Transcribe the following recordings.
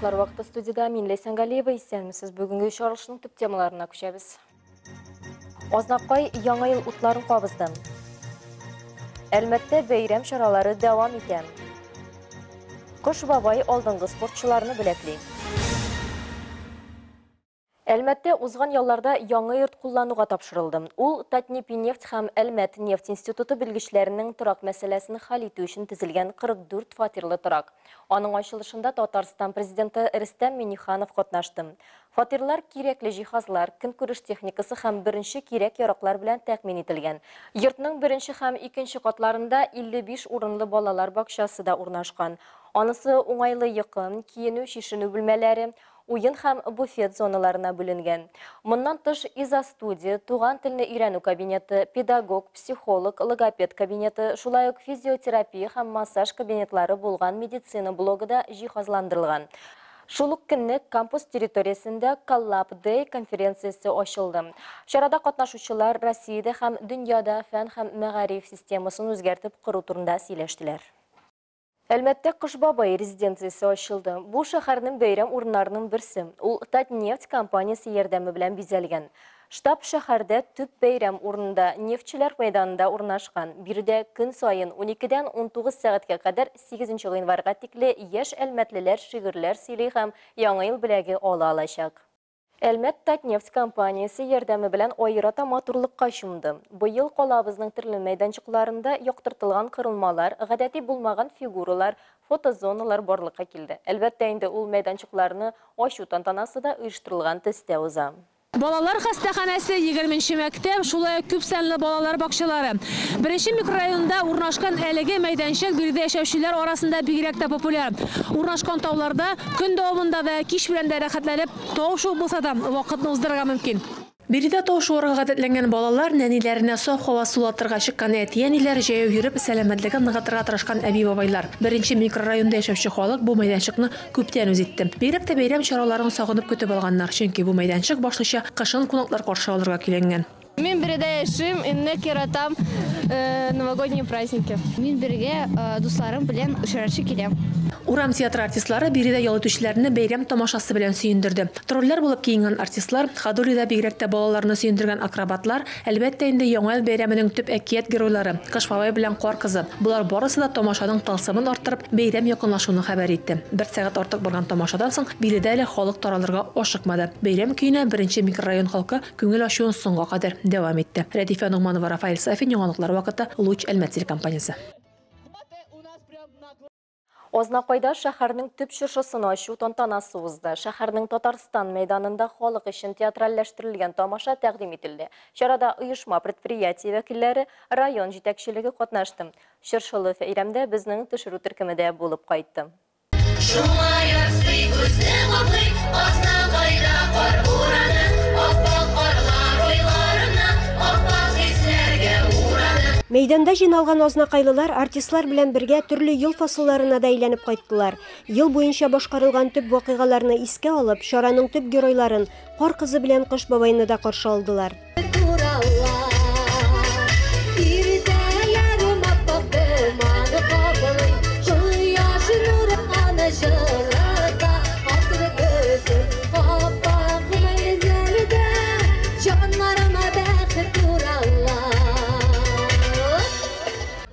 Яңалыклар вакыты, студиядә мин, Ләйсән Галиева. Исәнмесез. Бүгенге чыгарылышның төп темаларына күчәбез. Азнакай Яңа ел утларын кабызды. Әлмәттә бәйрәм чаралары дәвам итә. Кыш бабай алдынгы спортчыларны бүләкли. Әлмәттә узган ялларда яңа йорт куллануга тапшырылды. Ул Татнипинефть һәм Әлмәт нефть институты белгечләренең торак мәсьәләсен хәл итү өчен төзелгән 44 фатирлы торак. Аның ачылышында Татарстан президенты Рөстәм Миңнеханов катнашты. Фатирлар кирәкле җиһазлар, көнкүреш техникасы һәм беренче кирәк-яраклар белән тәэмин ителгән. Йортның беренче һәм икенче катларында 55 урынлы балалар бакчасы да урнашкан. Анысы уңайлы йокы, киенү-чишенү бүлмәләре, уен һәм буфет зоналарына бүленгән. Моннан тыш изостудия, туган телне өйрәнү кабинеты, педагог, психолог, логопед кабинеты, шулай ук физиотерапия һәм массаж кабинетлары булган медицина блогы да җиһазландырылган. Шул ук көнне кампус территориясендә Collab Day конференциясе ачылды. Чарада катнашучылар Россиядә һәм дөньяда фән һәм мәгариф системасын үзгәртеп кору турында сөйләштеләр. Әлмәттә Кыш бабай резиденциясе ачылды. Бу шәһәрнең бәйрәм урыннарының берсе. Ул Татнефть компаниясе ярдәме белән бизәлгән. Штаб шәһәрдә төп бәйрәм урынында, Нефтьчеләр мәйданында урнашкан. Биредә көн саен 12-дән 19 сәгатькә кадәр 8 гыйнварга тикле яшь әлмәтлеләр шигырьләр сөйли һәм Яңа ел бүләге ала алачак. Әлмәт Татнефть компаниясе ярдәме белән аерата матурлыкка чумды. Быел калабызның төрле мәйданчыкларында яктыртылган корылмалар, гадәти булмаган фигуралар, фотозоналар барлыкка килде. Әлбәттә инде, ул мәйданчыкларны ачу тантанасы да оештырылган төстә уза. Балалар хастаханәсе, 20 мәктәп, шулай ук күп санлы балалар бакчалары. Беренче микрорайонда урнашкан әлеге мәйданчык биредә яшәүчеләр арасында бигрәк тә популяр. Урнашкан тауларда көн дәвамында да, кич белән дә рәхәтләнеп, тау шуып булса да, вакытны уздырырга мөмкин. Биредә тау шуарга гадәтләнгән балалар, нәниләренә саф һава сулатырга чыккан әти-әниләр, җәяү йөреп, сәламәтлеген ныгытырга тырышкан әби-бабайлар. Беренче микрорайонда яшәүче халык бу мәйданчыкны күптән үз итте. Бигрәк тә бәйрәм чараларын сагынып көтеп алганнар, чөнки бу мәйданчык башлыча кышын кунаклар каршы алырга көйләнгән. Мин биредә яшим, нык яратам новогодние праздники. Мин бирегә дусларым белән очрашып киләм. Урам театры артистлары биредә ял итүчеләрне бәйрәм тамашасы белән сөендерде. Тролльләр булып киенгән артистлар, ходулида бигрәк тә балаларны сөендергән акробатлар, әлбәттә инде, Яңа ел бәйрәменең төп әкият геройлары Кыш бабай белән Кар кызы. Болар барысы да тамашаның тылсымын арттырып, бәйрәм якынлашуны хәбәр итте. Бер сәгать артык барган тамашадан соң биредә әле халык таралырга ашыкмады. Бәйрәм көенә беренче микрорайон халкы күңел ачуын соңга кадәр дәвам итте. Рәдифә Ногманова, Рафаэль Сафин, яңалыклар вакыты, Луч Әлмәт телекомпаниясе. Азнакайда шәһәрнең төп чыршысын ачу тантанасы узды. Шәһәрнең Татарстан мәйданында халык өчен театральләштерелгән тамаша тәкъдим ителде. Чарада оешма, предприятие вәкилләре, район җитәкчелеге катнашты. Чыршылы бәйрәмдә безнең төшерү төркеме дә булып кайтты. Шуңа ярсый, күзне каплый, Азнакайда кар бураны, ап-ак карлар уйларына, ап-ак хисләргә урады. Мәйданда җыйналган азнакайлылар артистлар белән бергә төрле ел фасылларына да әйләнеп кайттылар. Ел буенча башкарылган төп вакыйгаларны искә алып, чараның төп геройларын, Кар кызы белән Кыш бабайны да каршы алдылар. Иртәләрем ап-ак томан каплый, Кояш нуры аны җылыта, Алтын көзен ап-ак мөнзәрдә, Җаннарыма бәхет урала.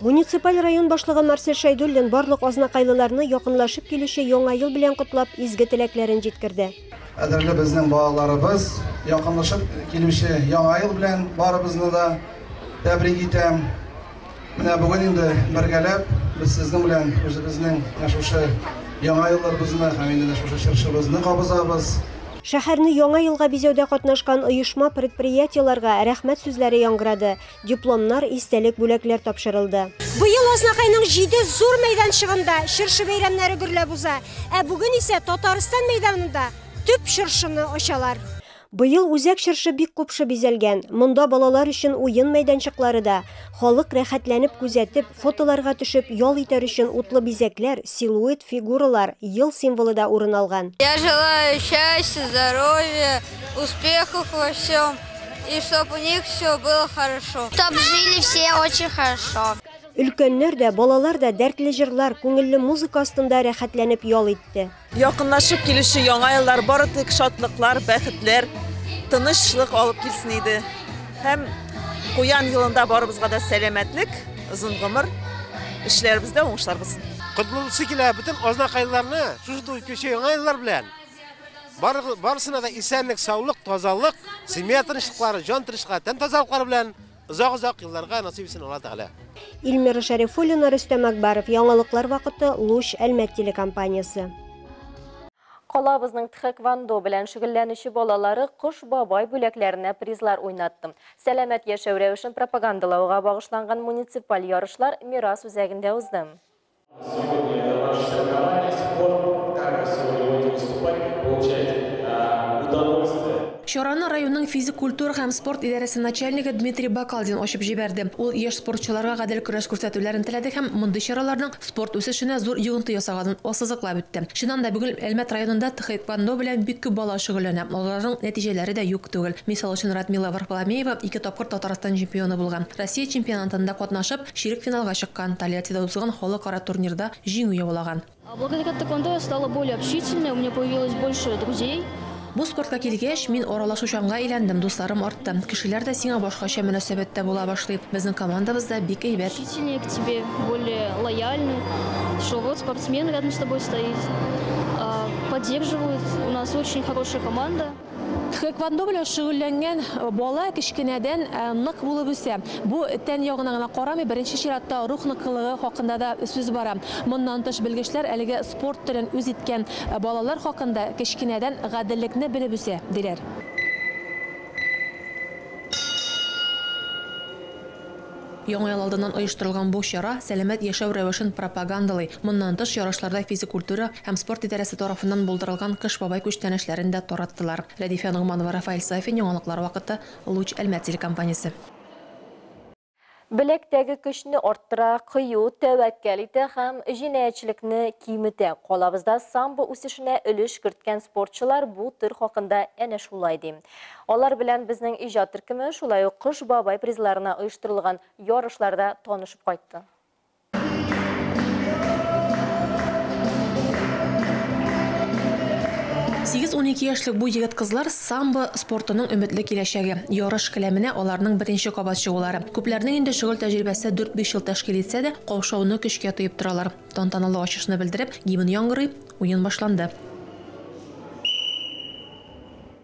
Муниципаль район башлыгы Марсель Шәйдуллин барлык азнакайлыларны якынлашып килүче Яңа ел белән котлап, изге теләкләрен җиткерде. Кадерле безнең балаларыбыз, якынлашып килүче Яңа ел белән барыбызны да тәбрик итәм. Менә бүген инде бергәләп без сезнең белән үзебезнең менә шушы Яңа елларыбызны һәм инде менә шушы чыршыбызны кабызабыз. Шәһәрне Яңа елга бизәүдә катнашкан оешма, предприятиеләргә рәхмәт сүзләре яңгырады, дипломнар, истәлек бүләкләр тапшырылды. Быел Азнакайның җиде зур мәйданчыгында чыршы бәйрәмнәре гөрләп уза. Ә бүген исә Татарстан мәйданында төп чыршыны ачалар. Быел үзәк чыршы бик купшы бизәлгән. Монда балалар өчен уен мәйданчыклары да, халык рәхәтләнеп күзәтеп, фотоларга төшеп, ял итәр өчен утлы бизәкләр, силуэт, фигуралар, ел символы да урын алган. Я желаю счастья, здоровья, успехов во всем и чтобы у них все было хорошо. Чтоб жили все очень хорошо. Өлкәннәр дә, балалар да дәртле җырлар, күңелле музыка астында рәхәтләнеп ял итте. Якынлашып килүче яңа еллар бары тик шатлыклар, бәхетләр, тынычлык алып килсен иде. Һәм Куян елында барыбызга да сәламәтлек, озын гомер, эшләребездә уңышлар булсын. Котлыйсы килә бөтен азнакайлыларны шушы үткән яңа еллар белән. Барысына да исәнлек, саулык, тазалык, семья тынычлыклары, җан тынычлыклары, тән тазалыклары белән озак-озак елларга насыйп итсен Алла Тәгалә. Эльмира Шәрифуллина, Рөстәм Акбаров, Яңалыклар вакыты, Луч, Әлмәт телекомпаниясе. Калабызның тхэквондо белән шөгыльләнүче балалары Кош бабай бүләкләренә призлар уйнатты. Сәламәт яшәү рәвешен пропагандалауга багышланган муниципаль ярышлар Мирас үзәгендә узды. Сегодня наше соревнование, спорт, как вы сегодня будете выступать, получать удовольствие. Чараны районның физик культура һәм спорт идарәсе начальнигы Дмитрий Бакалдин ачып җибәрде. Ул яшь спортчыларга гадел көрәш күрсәтүләрен теләде һәм мондый чараларның спорт үсешенә зур йогынты ясаганын ассызыклап үтте. Чыннан да бүген Әлмәт районында тхэквондо белән бик күп бала шөгыльләнә. Аларның нәтиҗәләре дә юк түгел. Мисал өчен Радмила Варфоломеева 2 тапкыр Татарстан чемпионы булган. Россия чемпионатында катнашып, чирек финалга чыккан. Тольяттида узган халыкара турнирда җиңү яулаган. Благодаря тхэквондо я стала более общительной, у меня появилось больше друзей. Бу спортка килгәч, мин аралашучанга әйләндем, дусларым артты. Кешеләр дә сиңа башкача мөнәсәбәттә була башлый. Безнең командабыз да бик әйбәт. Общительнее к тебе, более лояльны, что вот спортсмен рядом с тобой стоит, поддерживают. У нас очень хорошая команда. Тхэквондо белән шөгыльләнгән бала кечкенәдән нык булып үсә. Бу тән ягына гына карамый, беренче чиратта рух ныклыгы хакында да сүз бара. Моннан тыш белгечләр әлеге спорт төрен үз иткән балалар хакында кечкенәдән гаделлекне белеп үсә, диләр. Яңа ел алдыннан оештырылган бу чара сәламәт яшәү рәвешен пропагандалый. Моннан тыш ярышларда физик культура һәм спорт идарәсе тарафыннан булдырылган Кыш бабай күчтәнәчләрен дә тараттылар. Рәдифә Ногманова, Рафаэль Сафин, Яңалыклар вакыты, Луч, Әлмәт телекомпаниясе. Беләктәге көчне арттыра, кыю, тәвәккәл итә һәм җинаятьчелекне киметә. Калабызда самбо үсешенә өлеш керткән спортчылар бу төр хакында әнә шулай ди. Алар белән безнең иҗат төркеме шулай ук Кыш бабай призларына оештырылган ярышларда танышып кайтты. 8-12 яшьлек бу егет-кызлар самбо спортының өметле киләчәге. Ярыш келәменә аларның беренче кабат чыгулары. Күпләрнең инде шөгыль тәҗрибәсе 4-5 ел тәшкил итсә дә, каушауны көчкә тоеп торалар. Тантаналы ачышны белдереп, гимн яңгырый, уен башланды.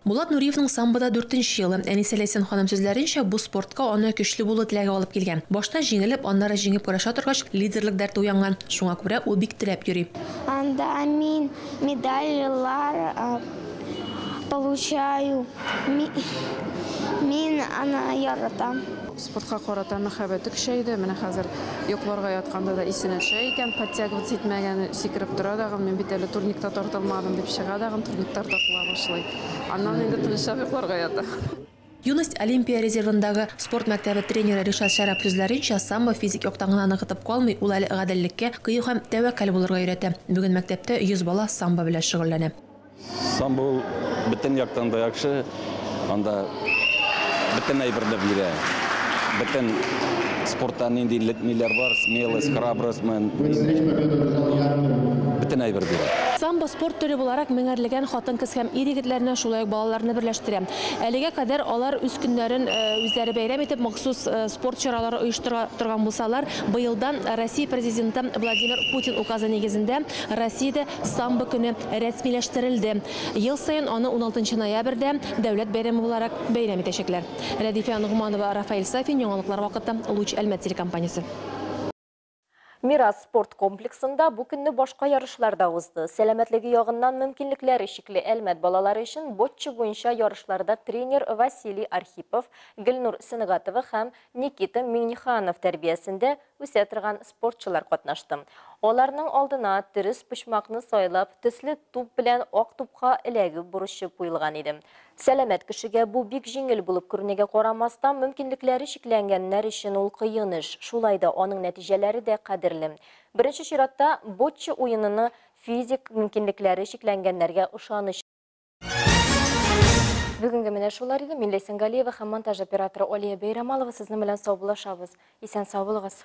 Булат Нуриевның самбода 4-нче елы. Әнисе Ләйсән ханым сүзләренчә, бу спортка аны көчле булу теләге алып килгән. Башта җиңелеп, аннары җиңеп көрәшә торгач, лидерлык дәрте уянган. Шуңа күрә ул бик теләп йөри. Анда мин медальләр получаю. Мин аны яратам. Спортка карата мәхәббәте көчәйде. Менә хәзер йокларга ятканда да исенә төшә икән, подтягиваться итмәгәне сикереп тора дагын, мин бит әле турникта тартылмадым дип чыга дагын, турниктар тартыла башлый. Аннан инде тынычлап йокларга ята. Юность Олимпия резервындагы спорт мәктәбе тренеры Ришат Шәрәп сүзләренчә, самбо физик яктан гына ныгытып калмый, ул әле гаделлеккә, кыю һәм тәвәккәл булырга өйрәтә. Бүген мәктәптә 100 бала самбо белән шөгыльләнә. Самбо ул бөтен яктан да яхшы, анда бөтен әйберне бирә. Бөтен спортта нинди ниләр бар, смелость, храбрость, бөтен әйбер бирә. Самбо спорт төре буларак меңәрләгән хатын-кыз һәм ир-егетләрне, шулай ук балаларны берләштерә. Әлегә кадәр алар үз көннәрен үзләре бәйрәм итеп, махсус спорт чаралары оештыра торган булсалар, быелдан Россия президенты Владимир Путин указы нигезендә Россиядә самбо көне рәсмиләштерелде. Ел саен аны 16 ноябрьдә дәүләт бәйрәме буларак бәйрәм итәчәкләр. Рәдифә Ногманова, Рафаэль Сафин, Яңалыклар вакыты, Луч, Әлмәт телекомпаниясе. Мирас спорт комплексында бу көнне башка ярышлар да узды. Сәламәтлеге ягыннан мөмкинлекләре чикле Әлмәт балалары өчен ботчы буенча ярышларда тренер Василий Архипов, Гөлнур Сөнгатова һәм Никита Миңнеханов тәрбиясендә үсә торган спортчылар катнашты. Аларның алдына дөрес почмакны сайлап, төсле туп белән ак тупка эләгү бурычы куелган иде. Сәламәт кешегә бу бик җиңел булып күренүгә карамастан, мөмкинлекләре чикләнгәннәр өчен ул кыен эш. Шулай да аның нәтиҗәләре дә кадерле. Беренче чиратта ботчы уеныны физик мөмкинлекләре чикләнгәннәргә ышаныч. Бүгенге менә шулар иде. Мин Ләйсән Галиева һәм монтаж операторы Алия Бәйрамалова сезнең белән саубуллашабыз. Исән сау булыгыз.